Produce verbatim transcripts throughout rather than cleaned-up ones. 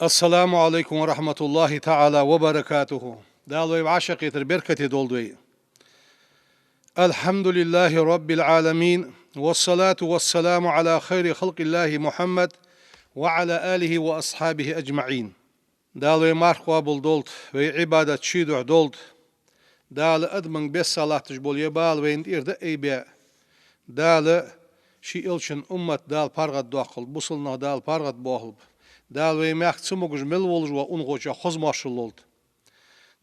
السلام عليكم ورحمة الله تعالى وبركاته. Дала вай вӀашагӀкхетар беркате долда вай. الحمد لله رب العالمين، والصلاة والسلام على خير خلق الله محمد وعلى آله وأصحابه أجمعين. Дала вай марха къоабал долда, вай Ӏибадат ший духьа долда. Дала адамашта бесса латташ бола ер бала вайна тӀера дӀаайбе. Дала ший элчан уммат Дала паргӀатдоаккхалба, бусалба нах Дала паргӀатбоахалба. Дала вай мехка цамогаш мел волаш вола унахочоа хоза моаршал лолда.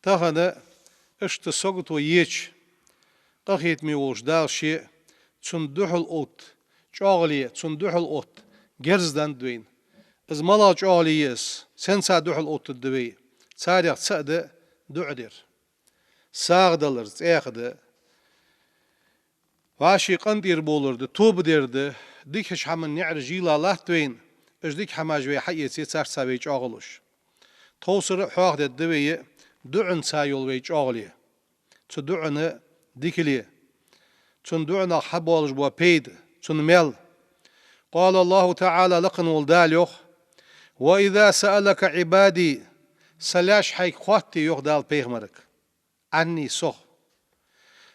Тахан иштта сагото еча, къахетаме волча Дала ше цунна духьал отта чӀоагӀал, цунна духьал отта герз деннад вайна. Из малагӀа чӀоагӀал я из, сенца духьал оттаргда вай? Царех цаӀ да дуӀа дар. СагӀа далар цӀаькха да. ВӀаший къинтӀера болар да, тоба дар да, дикача хӀаман наӀараш йийлла латт вайна, уж дика хӀамаш вай хьаэце, царца вай чӀоагӀлуш. Тховсара хьоахадергда вай дуӀанца йола вай чӀоагӀал. Цу дуӀан дикале, цун дуӀанах хьабоалаш бола пайда, цун маьл. قال الله تعالى, лакха вола Дала йоах: وإذا سألك عبادي, са лаьш хьайга хоатте, йоах Дала пайхамарга, عني, сох,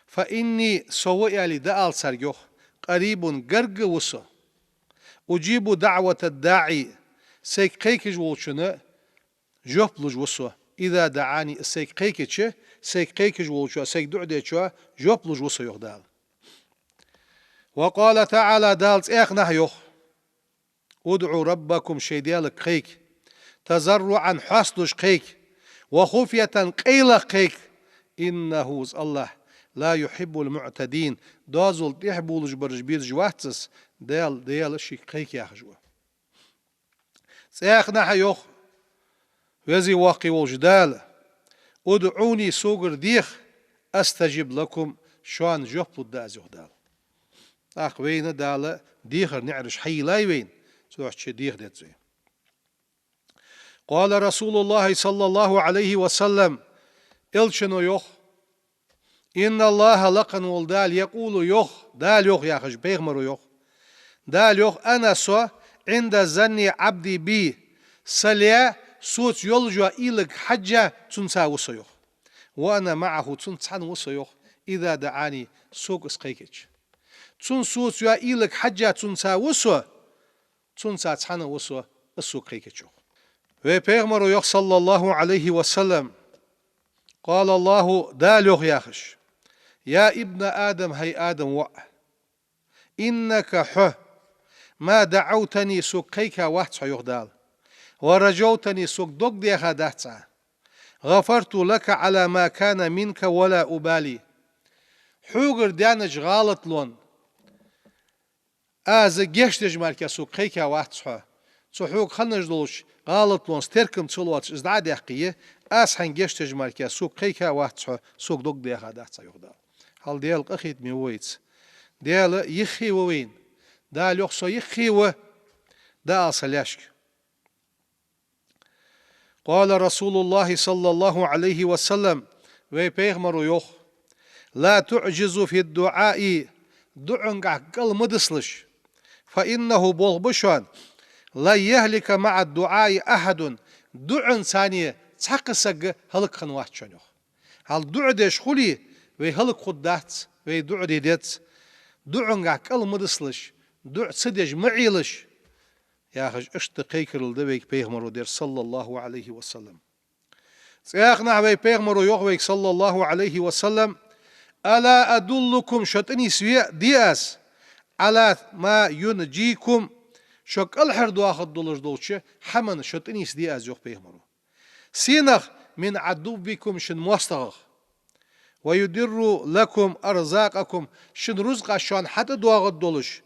فإني, со ва аьле дӀаала царга, йоах, قريب, гарга ва со, أجيب دعوة الداع, сайга кхайкаш волчунна жоп луш ва со, إذا دعاني, из сайга кхайкача, сайга кхайкаш волчоа сайга дуӀа дечоа жоп луш ва со, йоах Дала. وقال تعالى, Дала цӀаькха а йоах: ادعوا ربكم, шоай Даьлага кхайка, تضرعا, хьоасталуш кхайка, وخفية, къайлагӀа кхайка, إنه, из АллахӀ, لا يحب المعتدين, доазол тӀехьа булаш бараш безаш вац из, Даьла, Даьла шийга кхайка яхаш ва. ЦӀаькха а йоах Веза-Воккха волча Дала: ادعوني, согара деха, أستجب لكم, шоана жоп лургда аз, йоах Дала. ТӀаккха вайна Дала дехара наӀараш хьайийллай вайна, цудухьа деха деза вай. قال رسول الله صلى الله عليه وسلم, элчано йоах: إن الله, лакха вола Дала, يقول, йоах, Дала йоах яхаш, пайхамаро йоах. Дала йоах: أنا, со, عند ظن عبدي بي, са лай соца йолча уйлага хьежжа цунца ва со, йоах. وأنا معه, цунца цхьана ва со, йоах, إذا دعاني, сога из кхайкача. Цун соца йола уйлага хьежжа цунца ва со, цунца цхьана ва со, из сога кхайкача, йоах. Вай пайхамаро йоах, صلى الله عليه وسلم: قال الله, Дала йоах яхаш: يا ابن آدم, хӀай Адама воӀ, إنك, хьо, ما دعوتني, сога кхайка вац хьо, йоах Дала, ورجوتني, сога дог деха дац Ӏа, غفرت لك على ما كان منك ولا أبالي. Хьогара даьннача гӀалатонна аз гешт деш мара сога кхайка вац хьо. Цу хьога хинна долча гӀалатонца теркам ца лоацаш из дӀа а даьккхе, аз хьайна гешт деш мара сога кхайка вац хьо, сога дог деха дац Ӏа, йоах Дала. Хьал Даьла къахетаме ва вайца. Даьла юхе ва вайна. Дала йоах: со юхе ва, дӀаала са лаьшка. قال رسول الله صلى الله عليه وسلم, вай пайхамаро йоах: لا تعجزوا في الدعاء, дуӀангахь кӀал ма дисалаш, فإنه, болх ба шоана, لن يهلك مع الدعاء أحد, дуӀанца цхьаккха саг хӀалакхинна вац шоана, йоах. Хьал дуӀа деш хуле, вай хӀалакхургдац, вай дуӀа де деза. ДуӀангахь кӀал ма дисалаш, дуӀа ца деш ма Ӏелаш, яхаш, иштта кхайкарал да вайга пайхамаро даьр, صلى الله عليه وسلم. ЦӀаькха а вай пайхамаро йоах вайга, صلى الله عليه وسلم: ألا أدلكم, шо тӀанийсде аз, على ما ينجيكم, шо кӀалхардоахаргдолаш долча хӀаманна шо тӀанийсде аз, йоах пайхамаро. Сенах? من عدوكم, шун моастагӀах. ويدر لكم أرزاقكم, шун рузкъаш шоана хьатӀадоагӀаргдолаш,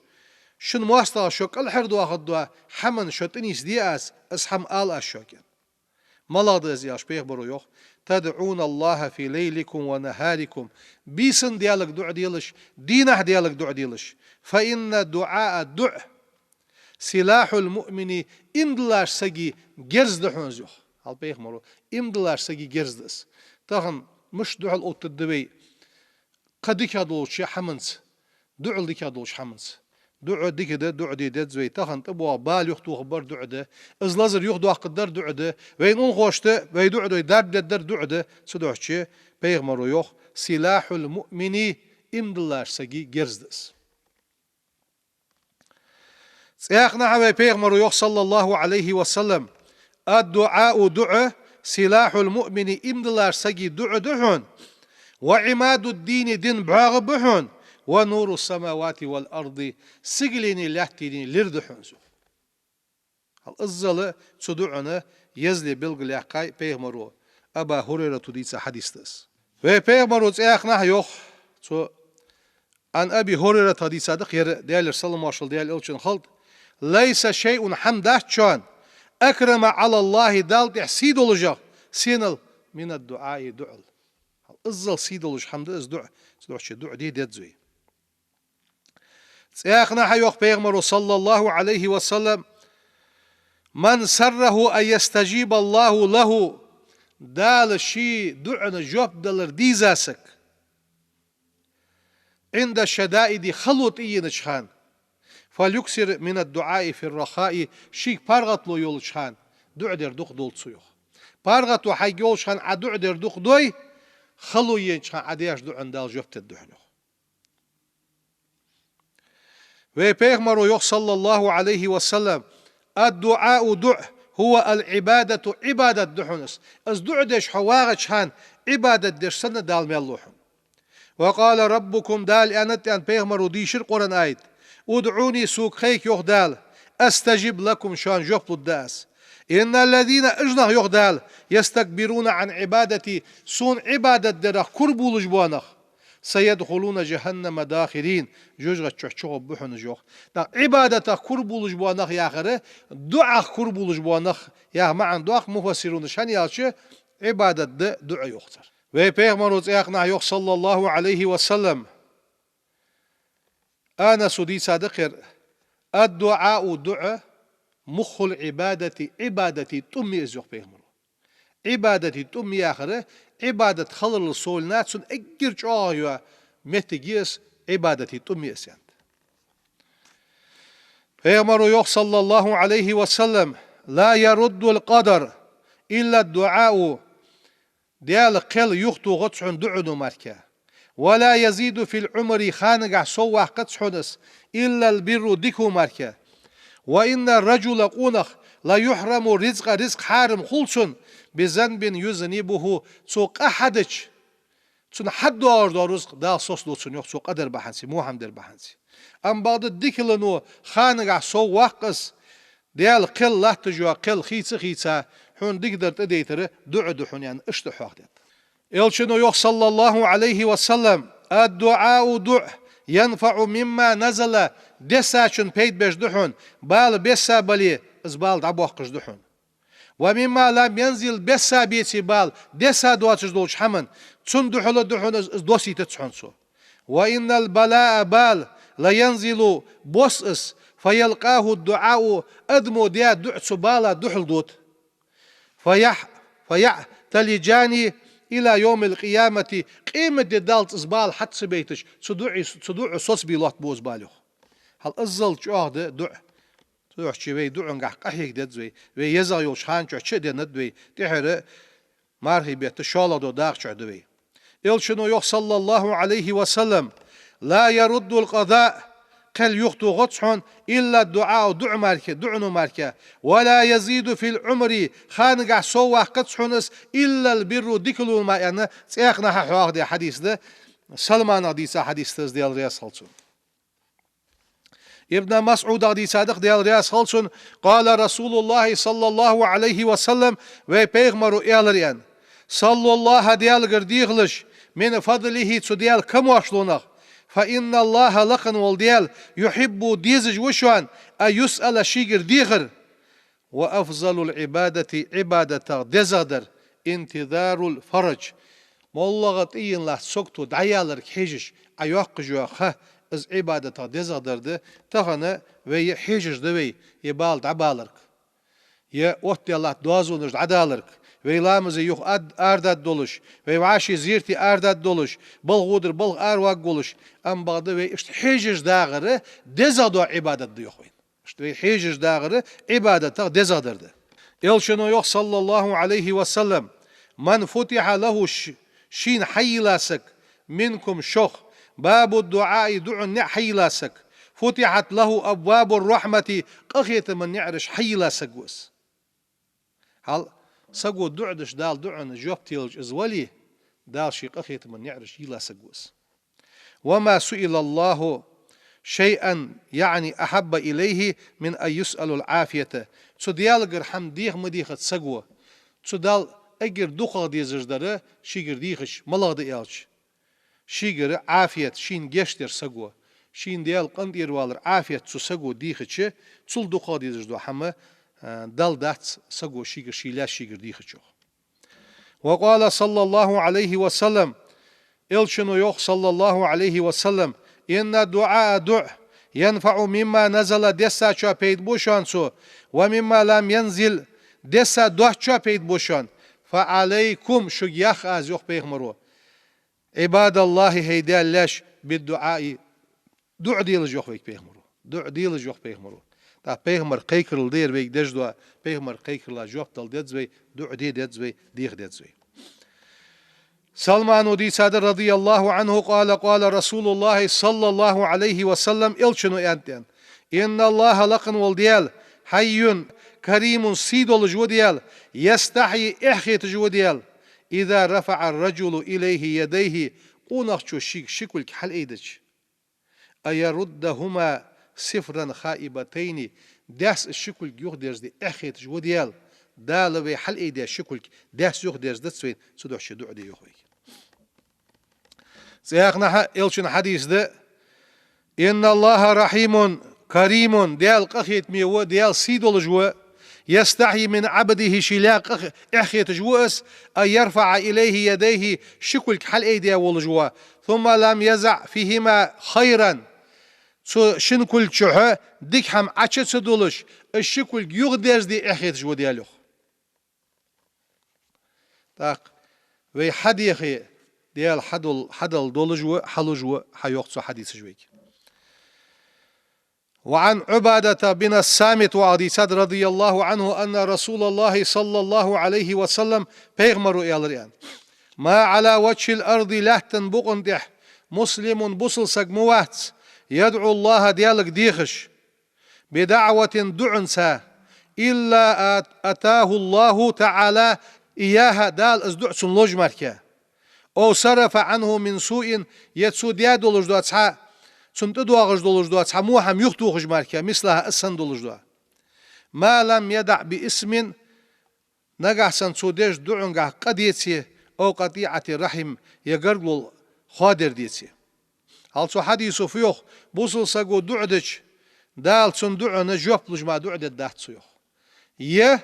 шун моастагӀа шо кӀалхардоахаргдола хӀаманна шо тӀанийсде аз, из хӀама ала аз шуга. МалагӀа да из, яхаш, пайхамаро йоах: تدعون الله في ليلكم ونهاركم, бийсан Даьлага дуӀа делаш, дийнахьа Даьлага дуӀа делаш. فإن الدعاء, дуӀа, سلاح المؤمن, иман долча сага герз да хьона из, йоах. Хьал пайхамаро, иман долча сага герз да из. Тахан мишта духьал оттаргда вай кхы дикагӀа долча хӀаманца, дуӀал дикагӀа долча хӀаманца? ДуӀа дика да, дуӀа де деза вай. Тахан тӀабоагӀа бала юхатохаргбар дуӀа да. Из лазар юхадоаккхаргдар дуӀа да. Вайна унахошта вай дуӀа дой дарба дергдар дуӀа да. Цудухьа пайхамаро йоах: «سلاح المؤمن», иман долча сага герз да из. ЦӀаькханахьа вай пайхамаро йоах, صلى الله عليه وسلم: «الدعاء», дуӀа, «سلاح المؤمن», иман долча сага дуӀа да хьона, «وعماد الدين», дина бӀоагӀа ба хьона, «ونور السماوات والأرض», сигаленеи лаьттаи лир да хьона из. Хьал иззал цу дуӀан езале белгалъяьккхай пайхамаро, Абу Хурайрата дийца хьадис да из. Вай пайхамаро цӀаькханахьа йоах, цо, عن أبي هريرة хьадис да-кх ер, Даьлера салам-моаршал Даьла Элчанна хилда: «ليس شيء», хӀама дац шоана, «أكرم على الله», Далла тӀехь сий долаш, сенал, «من الدعاء», дуӀал. Хьал иззал сий долаш хӀама да из дуӀа, цудухьа дуӀа де деза вай. ЦӀаькханахьа йоах пайхамаро, صلى الله عليه وسلم: «من سره أن يستجيب الله له», Дала ший дуӀан жоп далар дийза саг, «عند الشدائد», хало тӀаенача хана, «فليكثر من الدعاء في الرخاء», шийга паргӀато йолча хана дуӀа дар дукха долда цо, йоах. ПаргӀато хьайга йолча хана Ӏа дуӀа дар дукха дой, хало енача хана Ӏа деш дуӀан Дала жоп дергда хьона, йоах. Вай пайхамаро йоах, صلى الله عليه وسلم: «الدعاء», дуӀа, «هو العبادة», Ӏибадат да хьона из. Из дуӀа деш хьо вагӀача хана Ӏибадат деш санна Дала маьл лу хьона. «وقال ربكم», Дала аьннад аьнна пайхамаро дийшар Къуръан аят: «ادعوني», сога хайка, йоах Дала, «أستجب لكم», шоана жоп лургда аз. «إن الذين», уж нах, йоах Дала, «يستكبرون عن عبادتي», сона Ӏибадат дарах кура булаш бола нах, «سيدخلون جهنم داخرين», жожагӀата чу чугӀоргба хьона уж, йоах. ТӀаккха Ӏибадатах кура булаш бола нах яхар, дуӀах кура булаш бола нах яха маӀан доаккх муфассирунаша, хӀана аьлча Ӏибадат да дуӀа, йоах цар. Вай пайхамаро цӀаькханахьа йоах, صلى الله عليه وسلم, Анаса дийца да-кх ер: «الدعاء», дуӀа, «مخ العبادة», Ӏибадата тӀум я из, йоах пайхамаро. Ӏибадата тӀум яхар, Ӏибадат хиларал совнагӀа цун эггара чӀоагӀа йола моттиг я из, Ӏибадата тӀум я из, аьннад. Пайхамаро йоах, صلى الله عليه وسلم: «لا يرد القدر إلا الدعاء». Даьла кхел юхатохац хьона дуӀано мара. «ولا يزيد في العمر», ханагахь сов ваккхац хьона из, «إلا البر», дикано мара. «وإن الرجل», къонах, «ليحرم الرزق», рузкъа хьарам хул цунна, «بذنب يذنبه», цо къа хьадича, цунна хьадоагӀаш дола рузкъа Дала соцаду цунна, йоах, цо къа дар бахьанца, во хӀама дар бахьанца. Амма бакъда дикалано ханагахь сов ваккха из, Даьла кхел латташ йола кхел хийца а хийца, хьона дикадар тӀадайтар дуӀа да хьона, аьнна, иштта хьоахадаьд. Элчано йоах, صلى الله عليه وسلم: «الدعاء», дуӀа, «ينفع مما نزل», дессачун пайда беш да хьона, бала бесса бале, из бала дӀабоаккхаш да хьона. «ومما لم ينزل», бесса беце бала, десса доацаш долча хӀаман, цунна духьала да хьона из, из доссийтац хьона цо. «وإن البلاء», бала, «لينزل», босс из, «فيلقاه الدعاء», адамо даь дуӀа цу бала духьала дода. «فيع-، فيعتلجان إلى يوم القيامة», къематди даллалца из бала хьатӀа ца байташ, цу дуӀи-, цу дуӀа соцабе лоаттабу из бала, йоах. Хьал иззал чӀоагӀа да дуӀа. Цудухьа вай дуӀангахь къахьега деза вай, вай езагӀа йолча хана чухь чу а деннад вай, тӀехьара мархий бетта шоллагӀа дола дакъа чухь да вай. Элчано йоах, صلى الله عليه وسلم: «لا يرد القضاء», кхел юхатохац хьона, «إلا الدعاء», дуӀа мара, дуӀано мара, «ولا يزيد في العمر», ханагахь сов ваккхац хьона из, «إلا البر», дикалуна мара, аьнна, цӀаькханахьа хьоахадаь хьадис да, Салманах дийца хьадис да из, Даьла раьза хилва цунна. Ибн МасӀудах дийца да-кх, Даьла раьза хилва цунна: «قال رسول الله صلى الله عليه وسلم», вай пайхамаро аьлар, аьнна: «سلوا الله», Даьлагара дехалаш, «من فضله», цу Даьла камошлонах, «فإن الله», лакха вола Даьла, «يحب», дезаш ва шоана, «أن يسأل», шийгара дехар. «وأفضل العبادة», Ӏибадатах дезагӀдар, «انتظار الفرج», моллагӀа тӀаена латта сагото дӀаяларга хьежаш, Ӏа йоаккхаш йола ха, из Ӏибадатах дезагӀдар да. Тахан вай е хьежаш да вай, е бала дӀабаларга, е оттадаь латта доазонаш дӀадаларга. Вай ламазе юха ад-, арадаргдолаш, вай вӀаший зерате арадаргдолаш, балха гӀо дар балха араваргволаш, амма бакъда вай иштта хьежаш дагӀар дезагӀа дола Ӏибадат да йоах вайна. Иштта вай хьежаш дагӀар Ӏибадатах дезагӀа дар да. Элчано йоах, صلى الله عليه وسلم: «من فتح له», ш-, шийна хьайийлла саг, «منكم», шох, «باب الدعاء», дуӀан наӀар хьайийлла саг, «فتحت له أبواب الرحمة», къахетама наӀараш хьайийлла саг ва из. Хьал саго дуӀа деш, Дала дуӀанна жоп телаш из вале, Дала ший къахетама наӀараш йийлла саг ва из. «وما سئل الله شيئا، يعني، أحب إليه من أن يسأل العافية». Цу Даьлагара хӀама деха ма дийхад саго. Цу Дала эггара дукхагӀа дезаш дар шийгара дийхача малагӀа да аьлча, шийгара Ӏафият, шийна гешт дар саго, шийна Даьла къинтӀера валар Ӏафият цу саго дийхача, цул дукхагӀа дезаш дола хӀама, а, Далла дац саго шийгара, ший лаьш шийгара дийхача йоах. «وقال صلى الله عليه وسلم», Элчано йоах, صلى الله عليه وسلم: «إن الدعاء», дуӀа, «ينفع مما نزل», дессачоа пайда бу шоана цо, «ومما لم ينزل», десса доацачоа пайда бу шоана. «فعليكم», шуга ях аз, йоах пайхамаро, «عباد الله», хӀай Даьла лаьш, «بالدعاء», дуӀа делаш, йоах вайга пайхамаро. ДуӀа делаш, йоах пайхамаро. ТӀаккха пайхамара кхайкарал да ер вайга деш дола, пайхамара кхайкаралла жоп дала деза вай, дуӀа де деза вай, деха деза вай. Салмано дийцад, رضي الله عنه, قال: قال رسول الله صلى الله عليه وسلم, Элчано аьннад: «إن الله», лакха вола Даьла, «حي كريم», сий долаш ва Даьла, «يستحيي», эхь хеташ ва Даьла, «إذا رفع الرجل إليه يديه», къонахчо шийга ши кулг хьалъайдича, «أن يردهما صفرا خائبتين», даьсса ши кулг юхадерзаде эхь хеташ ва Даьла, Дала вай хьалъайдаь ши кулг даьсса юхадерзадац вайна, цудухьа ший дуӀа де йоах вайга. ЦӀаькханахьа Элчан хьадис да: «إن الله رحيم كريم», Даьла къахетаме ва, Даьла сий долаш ва, «يستحيي من عبده», ший лаьга къах-, эхь хеташ ва из, «أن يرفع إليه يديه», ши кулг хьалъайдаь волаш ва, «ثم لم يضع فيهما خيرا», цу шин кулг чухьа дика хӀама Ӏочу ца дулаш, из ши кулг юхадерзаде эхь хеташ ва Даьла, йоах. ТӀаккха вай хьадехе, Даьла хьадол-, хьадала долаш ва, хьалуш ва, хьайоах цу хьадисаша вайга. وعن عبادة بن الصامت, ваха дийцад, رضي الله عنه, أن رسول الله صلى الله عليه وسلم, пайхамаро аьлар, аьнна: «ما على وجه الأرض», лаьттан букъа тӀа, «مسلم», бусалба саг ма вац, «يدعو الله», Даьлага дехаш, «بدعوة», дуӀанца, «إلا آت-، آتاه الله تعالى إياها», Дала из дуӀа цунна луш мара, «أو صرف عنه من سوء», е цо даь долаш дола цхьа, цунна тӀадоагӀаш долаш дола цхьа во хӀама юхатохаш мара, «مثلها», из санна долаш дола. «ما لم يدع بإثم», нагахьа санна цо деш дуӀанга къа деце, «أو قطيعة رحم», е гаргало хоадер деце. Хьал цу хьадисо фу йоах? Бусалба саго дуӀа дича, Дала цун дуӀанна жоп луш мара дуӀа дергдац цо, йоах. Е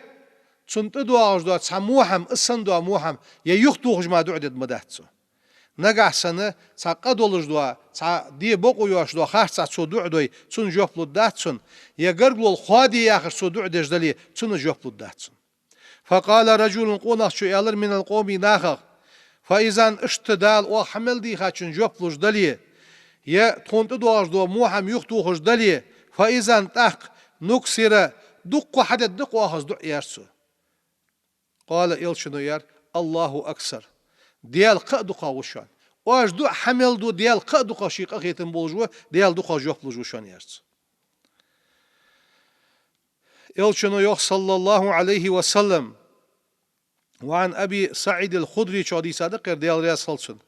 цунна тӀадоагӀаш дола цхьа во хӀама, из санна дола во хӀама, е юхатохаш мара дуӀа дергма дац цо. Нагахьа санна цхьа къа долаш дола, цхьа де бокъо йоацаш дола харцахьа цо дуӀа дой, цунна жоп лургдац цунна, е гаргало хоаде яхаш цо дуӀа деш дале, цунна жоп лургдац цунна. «فقال رجل», къонахчо аьлар, «من القوم», нахах: «فإذا», иштта Дала оаха хьа мел дийхачунна жоп луш дале, е тхона тӀадоагӀаш дола во хӀама юхатохаш дале, «فإذا», тӀаккха, «نكثر», дукха хьадергда-кх оаха из дуӀа, аьлар цо. «قال», Элчано аьлар: «الله أكثر». Даьла кхы а дукхагӀа ва шоана. Оаш дуӀа хьа мел ду, Даьла кхы а дукхагӀа ший къахетам болаш ва, Даьла дукхагӀа жоп луш ва шоана, аьлар цо. Элчано йоах, صلى الله عليه وسلم, وعن أبي سعيد الخدري, цо дийцад-кх ер, Даьла раьза хилва цунна: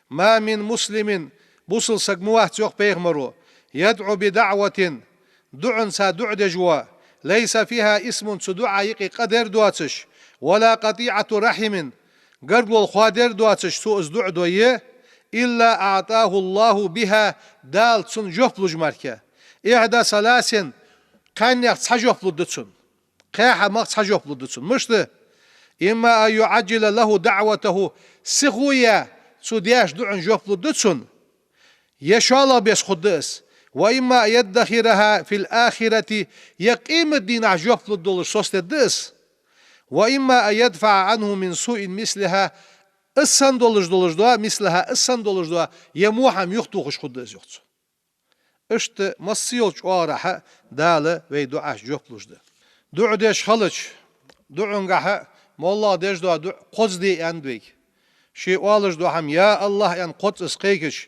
«ما من مسلم», бусалба саг ма вац, йоах пайхамаро, «يدعو بدعوة», дуӀанца дуӀа деш вола, «ليس فيها إثم», цу дуӀа юкъе къа дар доацаш, «ولا قطيعة رحم», гаргало хоадер доацаш цо из дуӀа дой, «إلا أعطاه الله بها», Дала цунна жоп луш мара, «إحدى ثلاث», кхаьннех цхьа жоп лургда цунна. Кхаь хӀамах цхьа жоп лургда цунна. Мишта? «إما أن يعجل له دعوته», сихо яь цо деш дуӀанна жоп лургда цунна, е шоллагӀа беса хургда из, «وإما أن يدخرها في الآخرة», е къематдийнахьа жоп лургдолаш соцадергда из, وإما أن يدفع عنه من سوء مثلها, из санна долаш долаш дола, مثلها, из санна долаш дола, е во хӀама юхатохаш хургда из, йоах цо. Иштта массайолча оагӀорахьа Дала вай дуӀашта жоп луш да. ДуӀа деш хилча, дуӀангахьа моллагӀа деш дола дуӀа кхозза де аьннад вайга. Ше оалаш дола хӀама, я АллахӀ, аьнна, кхозза из кхайкача,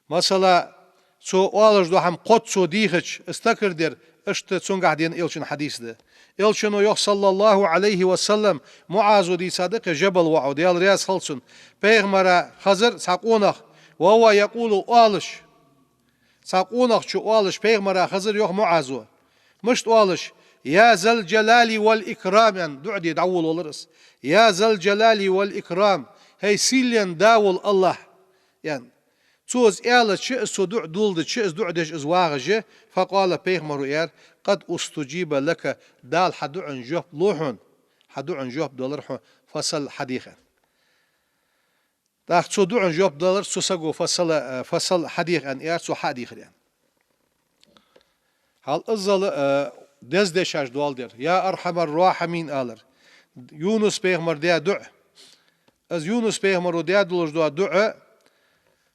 масала, цо оалаш дола хӀама кхозза цо дийхача, из такар дар, иштта цунгахьа денна Элчан хьадис да. Элчано йоах, صلى الله عليه وسلم, МуӀазо дийцад-кх из, Жабал воӀо, Даьла раьза хилва цунна, пайхамара хезар цхьа къонах, وهو يقول, оалаш, цхьа къонахчо оалаш пайхамара хезар, йоах МуӀазо. Мишта оалаш? يا ذا الجلال والإكرام, аьнна, дуӀа де дӀаволавелар из. يا ذا الجلال والإكرام, хӀай сийлен Да вола АллахӀ, аьнна. Цо из аьлча, из цо дуӀа доладича, из дуӀа деш из вагӀаш, فقال, пайхамаро аьлар: قد استجيب لك, Дала хьа дуӀан жоп лу хьона, хьа дуӀан жоп далар хьона, فسل, хьадеха, аьнна. ТӀаккха цо дуӀан жоп далар цу саго, فسل, э, فسل, хьадеха, аьнна, аьлар, цо хьа а дийхар, аьнна. Хьал иззал, э, деза дешаш дола дар, يا أرحم الراحمين алар. Юнус-пайхамара даь дуӀа. Из Юнус-пайхамаро даь долаш дола дуӀа,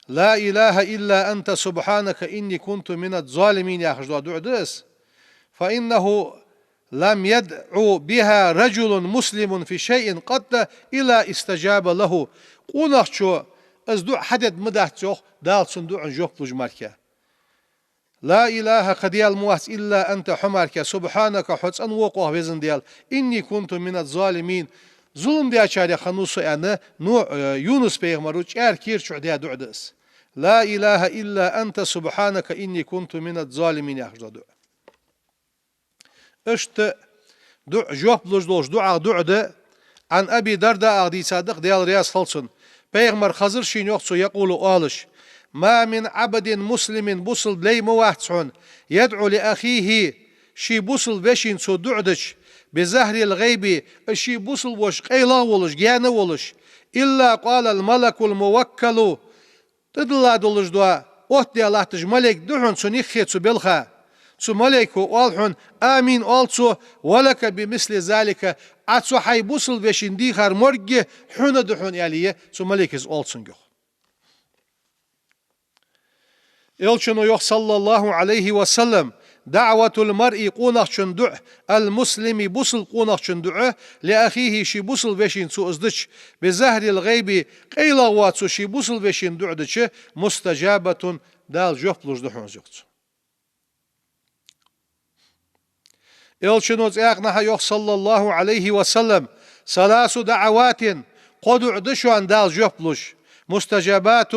لا إله إلا أنت سبحانك إني كنت من الظالمين яхаш дола дуӀа да из. فإنه لم يدع بها رجل مسلم في شيء قط إلا استجاب له. Къонахчо из дуӀа хьадергдац, йоах, Дала цун дуӀан жоп луш мара. لا إله, кхы Даьла ма вац, إلا أنت, хьо мара, سبحانك, хьо цӀена ва-кх, йоах, Веза Даьла, إني كنت من الظالمين, зулам дечарех хиннав со, аьнна, Нухь, э, Юнус-пайхамаро чӀара кера чу даь дуӀа да из. لا إله إلا أنت سبحانك إني كنت من الظالمين яхаш дола дуӀа. Иштта дуӀа жоп луш долаш дуӀах дуӀа да. عن أبي الدرداء, дийцад-кх, Даьла раьза хилва цунна, пайхамара хезар шийна, йоах цо, يقول, оалаш: ما من عبد مسلم, бусалба лай ма вац хьона, يدعو لأخيه, ший бусалба вешийна цо дуӀа дича, بظهر الغيب, из ший бусалба воша къайлагӀа волаш, гаьна волаш, إلا قال الملك الموكل, тӀадилла долаш дола, оттадаь латташ малейк да хьона цун юххе, цу балха. Цу малейко оал хьона: آمين, оал цо, ولك بمثل ذلك, Ӏа цу хьай бусалба вешийна дийхар морг а хьона да хьона, аьле, цу малейко из оал цунга, йоах. Элчано йоах, صلى الله عليه وسلم: دعوة المرء, къонахчун дуӀа, المسلم, бусалба къонахчун дуӀа, لأخيه, ший бусалба вешийна цо из дича, بظهر الغيب, къайлагӀа воацаш ший бусалба вешийна дуӀа дича, مستجابة, Дала жоп луш да хьона из, йоах цо. Элчано цхьаькханахьа йоах, صلى الله عليه وسلم: ثلاث دعوات, кхо дуӀа да шоана Дала жоп луш, مستجابات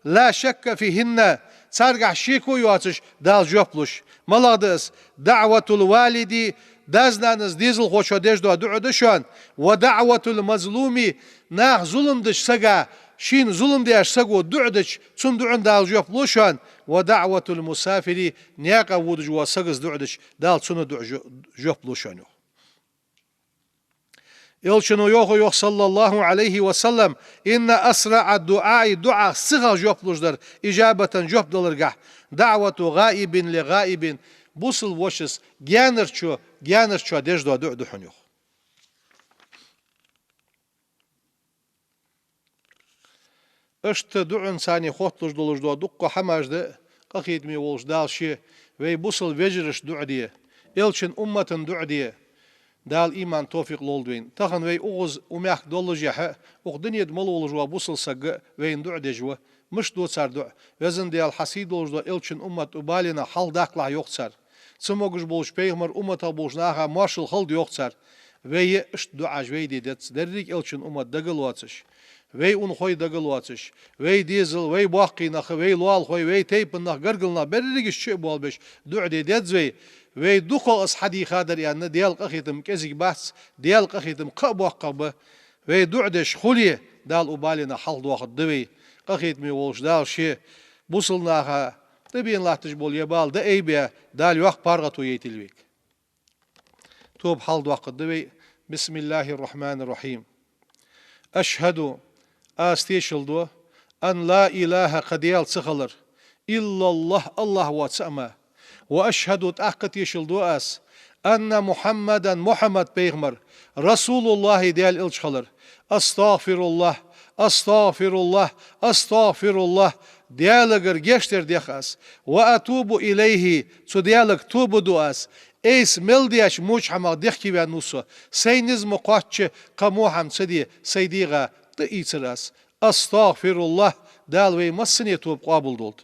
لا شك فيهن, царгахьа шеко йоацаш Дала жоп луш. МалагӀа да из? دعوة الوالد, дас-нанас, дезалхочоа деш дола дуӀа да шоана, ودعوة المظلوم, наха зулам деча сага, шийна зулам деча саго дуӀа дича, цун дуӀан Дала жоп лу шоана, ودعوة المسافر, наькъа водаш волча саго дуӀа дича, Дала цун дуӀан жо-, жоп лу шоана, йоах. Элчано йоах, йоах, صلى الله عليه وسلم: إن أسرع الدعاء, дуӀах сихагӀа жоп луш дар, إجابة, жоп даларгахьа, دعوة غائب لغائب, бусалба вошас гаьнарчо, гаьнарчоа деш дола дуӀа да хьона, йоах. Иштта дуӀанца хотталуш долаш дола дуккха хӀамаш да, къахетаме волча Дала ше вай бусалба вежарашта дуӀа де, Элчан уммата дуӀа де, Дала иман, товфикъ лолда вайна. Тахан вай укхаза, укх мехка доллашехьа, укх дунен тӀа мел волаш вола бусалба саг а вайна дуӀа деш ва. Мишта ду цар дуӀа? Веза Даьла, хьа сий долаш дола Элчан уммат укх баленах хьалхадаккхалахь, йоах цар. Цамогаш болча пайхамара умматах болча наха моаршал хилда, йоах цар. Вай а иштта дуӀаш вай де деза, деррига Элчан уммат дагалоацаш, вай унахой дагалоацаш, вай дезал, вай боккхий нах, вай лоалахой, вай тайпан нах, гаргара нах, берригаш чу а болабеш дуӀа де деза вай. Вай дукхагӀа из хьадийхадар аьнна, Даьла къахетам кӀезига бац, Даьла къахетам кхы а боккхагӀа ба. Вай дуӀа деш хуле, Дала укх баленах хьалхадоахаргда вай. Къахетаме волча Дала ше бусалба наха тӀабена латташ бола ер бала дӀаайбе, Дала йоккха паргӀато яйтийла вайга. Тоба хьалхадоаккхаргда вай. بسم الله الرحمن الرحيم. أشهد, аз тешал ду, أن لا إله, кхы Даьла ца хилар, إلا الله, АллахӀ воацар мара. وأشهد, тӀаккха тешал ду аз, أن محمدا, Мухьаммад пайхамар, رسول الله, Даьла элча хилар. أستغفر الله, أستغفر الله, أستغفر الله, Даьлагара гешт дар дех аз. وأتوب إليه, цу Даьлага тоба ду аз. Айса мел деча моча хӀамах дехкеваьнна ва со. Сай низ ма кхоачча, кхы во хӀама ца де, сай дегӀа тӀаийцар аз. أستغفر الله, Дала вай массане тоба къоабалдолда.